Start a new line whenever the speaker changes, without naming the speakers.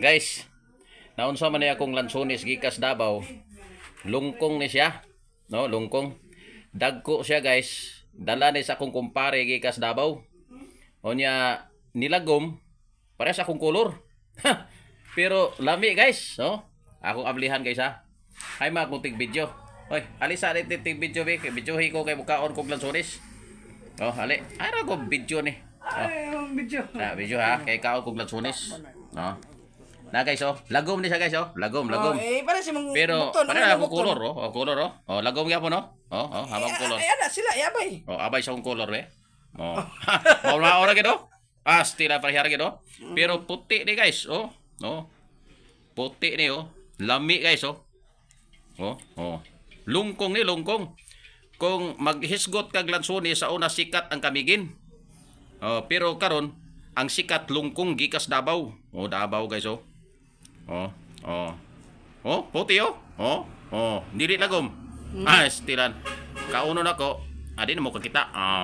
Guys, naunsa man ni akong lansones gikas Davao. Lungkong ni siya. No, lungkong. Dagko siya, guys. Dala ni sa akong kumpare gikas Davao. Unya nilagom parehas akong kolor. Pero lami, guys, no? Akong ablihan, guys, ha. Ay, mga kunting video. Hoy, alisa ni tig video be, videohi ko kay mukaon kog lansones. Oh, ali. Ay ra ko video ni. Oh.
Ay, ang video.
Ah, video ha, kay kaon kog lansones. No. Na guys, oh, lagom ni siya, guys, oh. Lagom, lagom.
Oh, eh, para si mong
Pero
bukton,
pareha
ano
akong
bukton?
kolor, oh. Oh, kolor, oh. Oh, lagom gyapon, oh. Oh, habang
Eh,
kolor.
ay, ana sila, yabay.
Oh, abay sa akong kolor, eh. Oh. Mao na ora gid, oh. Ah, stila parehara gid, oh. Pero puti ni, guys, oh. Oh. Puti ni, oh. Lami, guys, oh. Oh. Lungkong ni, lungkong. Kung maghisgot kag lansones, sa una sikat ang camiguin. Oh, pero karon ang sikat lungkong gikas Davao. Oh, Davao, guys, oh. Oh. Oh, puti, oh. Oh, dili lagom. Ah, stilan. Kauno nako. Adi na mo kakita. Ah.